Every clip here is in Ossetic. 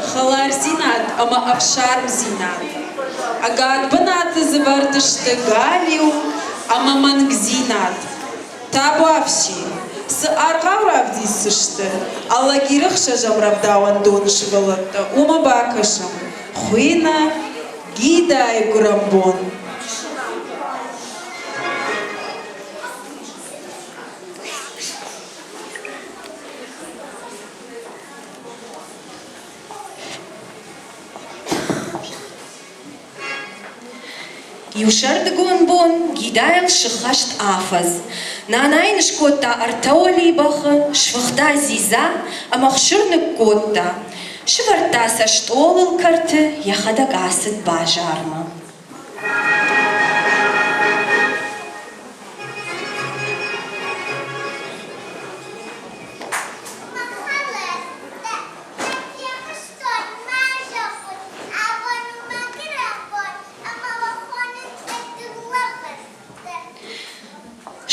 хӕлардзинад ӕмӕ ӕфсармдзинад. Ӕгад бынаты дзы вӕрд сты галиу ӕмӕ мӕнгдзинад. Табуафси, цы аргъау равдисдзысты Алагиры хсӕзӕм рӕвдауӕндоны сывӕллӕттӕ, уымӕ бакӕсӕм. Хуыйны Гидайы гуырӕнбон. Иу сӕрдыгон бон Гидайыл сыххӕст афӕдз. Нана йын скодта ӕртӕ уӕлибӕхы, сфыхта дзидза ӕмӕ хсыр ныккодта. Сывӕрдта сӕ стъолыл кӕрты, йӕхӕдӕг ацыд базармӕ.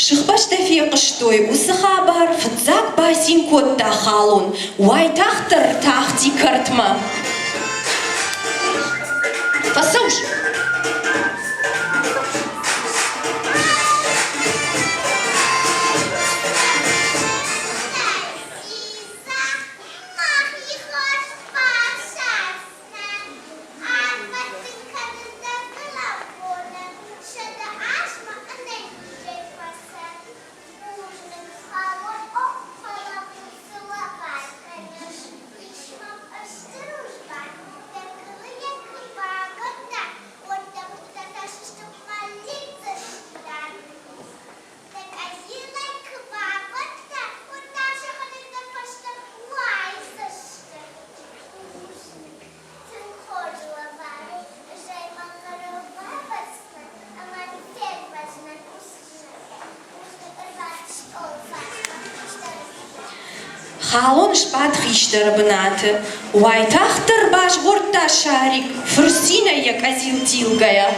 Сыхбӕстӕ фехъуыстой уыцы хабар, фыццаг бацин кодта халон, уайтагъддӕр ртахти кӕртмӕ. Фӕцӕуыс? Халон сбадт хистӕры бынаты. Уайтагъддӕр базгъордта Шарик, фырцинӕй йӕ къӕдзил тилгӕйӕ.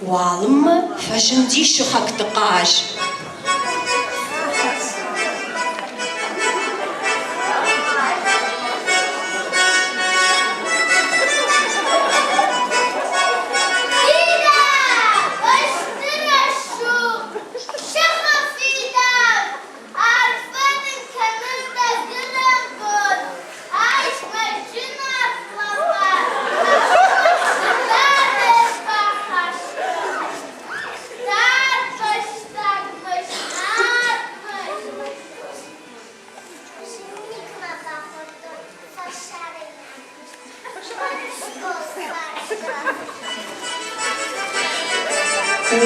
Уалынмӕ фӕзынди сыхӕгты хъаз.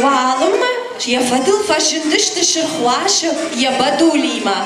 Уалынмӕ йӕ фӕдыл фӕзындысты сырх уасӕг йӕ бӕдулимӕ.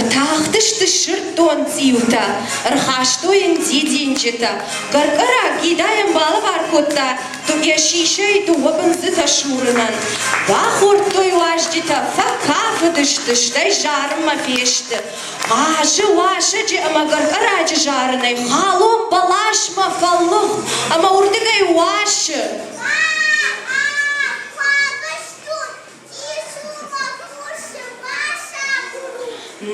Ӕртахтысты сырддонцъиутӕ, ӕрхастой йын дидинджытӕ. Гӕркъӕраг Гидайӕн балӕвар кодта йӕ сисӕй дыууӕ бындзытӕ сурынӕн. Бахордтой уазджытӕ, фӕкафыдысты, стӕй зарынмӕ фесты. Хъазы уасӕджы ӕмӕ гӕркъӕраджы зарынӕй халон бӕласмӕ фӕлыгъд ӕмӕ уырдыгӕй уасы.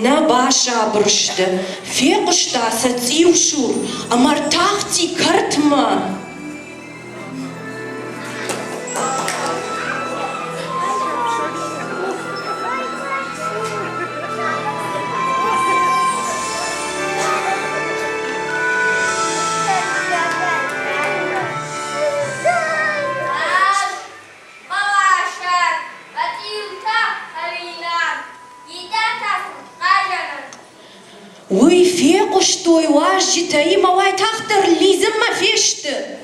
Нӕ басабыр сты, фехъуыста сӕ цъиусур ӕмӕ ртахти кӕртмӕ. Уый фехъуыстой уазджытӕ ӕмӕ уайтагъддӕр лидзынмӕ фесты.